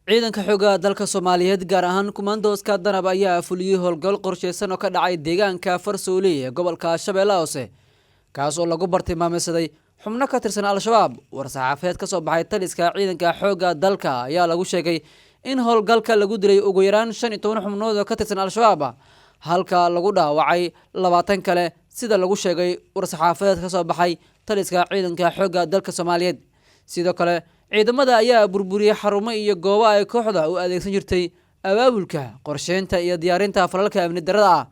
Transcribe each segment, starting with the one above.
Ciidanka xoogga dalka Soomaaliyeed, gaar ahaan kumaandooska Danab, ayaa fuliyey howlgal qorsheysan oo ka dhacay deegaanka Farsooley ee gobolka Shabeellaha Hoose, kaas oo lagu bartilmaameysaday xubno ka tirsan Al-Shabaab. War-saxaafeed ka soo baxay taliska ciidanka xoogga dalka ayaa lagu sheegay in howlgalka lagu dilay ugu yaraan 15 xubnood oo ka tirsan Al-Shabaab, halka lagu dhaawacay 20 kale, sida lagu sheegay war-saxaafadeed ka soo baxay taliska ciidanka xoogga dalka Soomaaliyeed. Sidoo kale, ciidamada ayaa burburiyey xarumo iyo goobo ay kooxda u adeegsan jirtay abaabulka, qorsheynta iyo diyaarinta falalka amni darrada ah,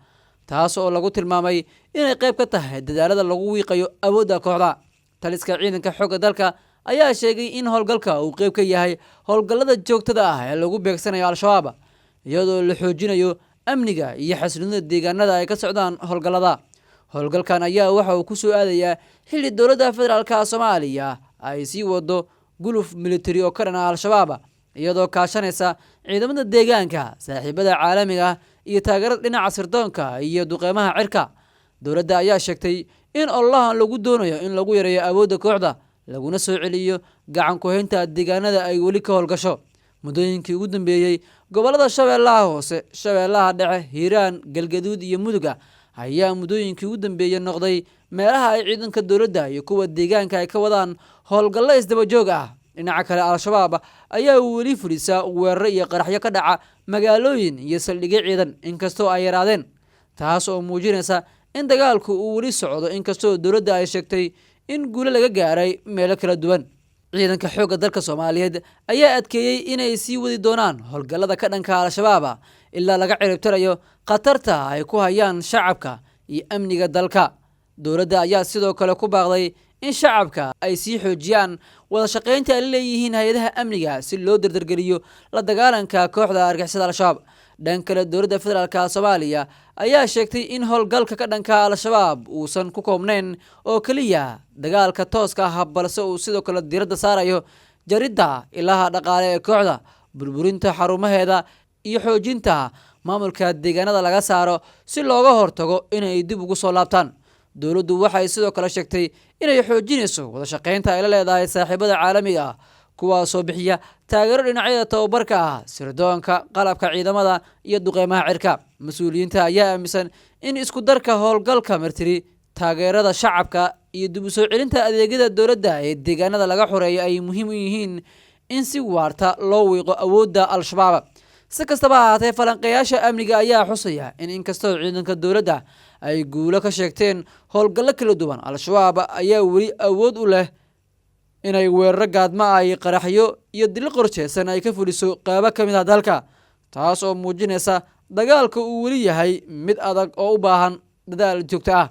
taas oo lagu tilmaamay inay qayb ka tahay dadaalada lagu wiiqayo awoodda kooxda. Taliska ciidanka xoogga dalka ayaa sheegay in howlgalka uu qayb ka yahay howlgallada joogtada ah ee lagu beegsanayo Al-Shabaab, iyadoo la xoojinayo amniga iyo xasiloonida deegaanada ay ka socdaan howlgallada. Howlgalkan ayaa waxa uu ku soo aadayaa xilli dowladda federaalka Soomaaliya ay sii wado guluf militari oo ka dhan ah Al-Shabaab, iyadoo kaashanaysa ciidamada deegaanka, saaxiibada caalamiga ah iyo taageerada dhinaca sirdoonka iyo duqeymaha cirka. Dowladda ayaa sheegtay in ololahan lagu doonayo in lagu yareeyo awoodda kooxda, laguna soo celiyo gacan ku-haynta deegaanada ay weli ka howlgasho. Muddooyinkii ugu dambeeyey, gobollada Shabeellaha Hoose, Shabeellaha Dhexe, Hiiraan, Galgaduud iyo Muduga ayaa muddooyinkii ugu dambeeyey noqday meelaha ay ciidanka dowladda iyo kuwa deegaanka ay ka wadaan howlgallo isdaba joog ah. Dhinaca kale, Al-Shabaab ayaa weli fulisa weeraro iyo qaraxyo ka dhaca magaalooyin iyo saldhigyo ciidan, inkastoo ay yaraadeen, taas oo muujinaysa in dagaalku uu weli socdo, inkastoo dowladda ay sheegtay in guulo laga gaaray meelo kala duwan. Ciidanka xoogga dalka Soomaaliyeed ayaa adkeeyey inay sii wadi doonaan howlgallada ka dhanka Al-Shabaab ilaa laga ciribtirayo khatarta ay ku hayaan shacabka iyo amniga dalka. Dowladda ayaa sidoo kale ku baaqday in shacabka ay sii xoojiyaan wada shaqaynta ay la leeyihiin hay-adaha amniga si loo dardargeliyo la dagaalanka kooxda argixisada Al-Shabaab. Dhan kale, dowladda federaalka Soomaaliya ayaa sheegtay in howlgalka ka dhanka Al-Shabaab uusan ku koobnayn oo keliya dagaalka tooska ah, balse uu sidoo kale diiradda saarayo jaridda ilaha dhaqaale ee kooxda, burburinta xarumaheeda iyo xoojinta maamulka deegaanada laga saaro si looga hortago inay dib ugu soo laabtaan. Dowladdu waxay sidoo kale sheegtay inay xoojinayso wada shaqaynta ay la leedahay saaxiibada caalamiga ah, kuwaasoo bixiya taageero dhinacyada tababarka ah, sirdoonka, qalabka ciidamada iyo duqeymaha cirka. Mas-uuliyiinta ayaa aaminsan in isku darka howlgalka militari, taageerada shacabka iyo dib u soo celinta adeegyada dowladda ee deegaanada laga xoreeyo ay muhiim u yihiin in si waarta loo wiiqo awoodda Al-Shabaab. Si kastaba ha ahaatee, falanqeeyaasha amniga ayaa xusaya in inkastoo ciidanka dowladda ay guulo ka sheegteen howlgallo kala duwan, Al-Shabaab ayaa weli awood u leh inay weeraro gaadma ay qaraxyo iyo dilo qorsheysan ay ka fuliso qeybo ka mid ah dalka, taas oo muujinaysa dagaalka uu weli yahay mid adag oo u baahan dadaal joogto ah.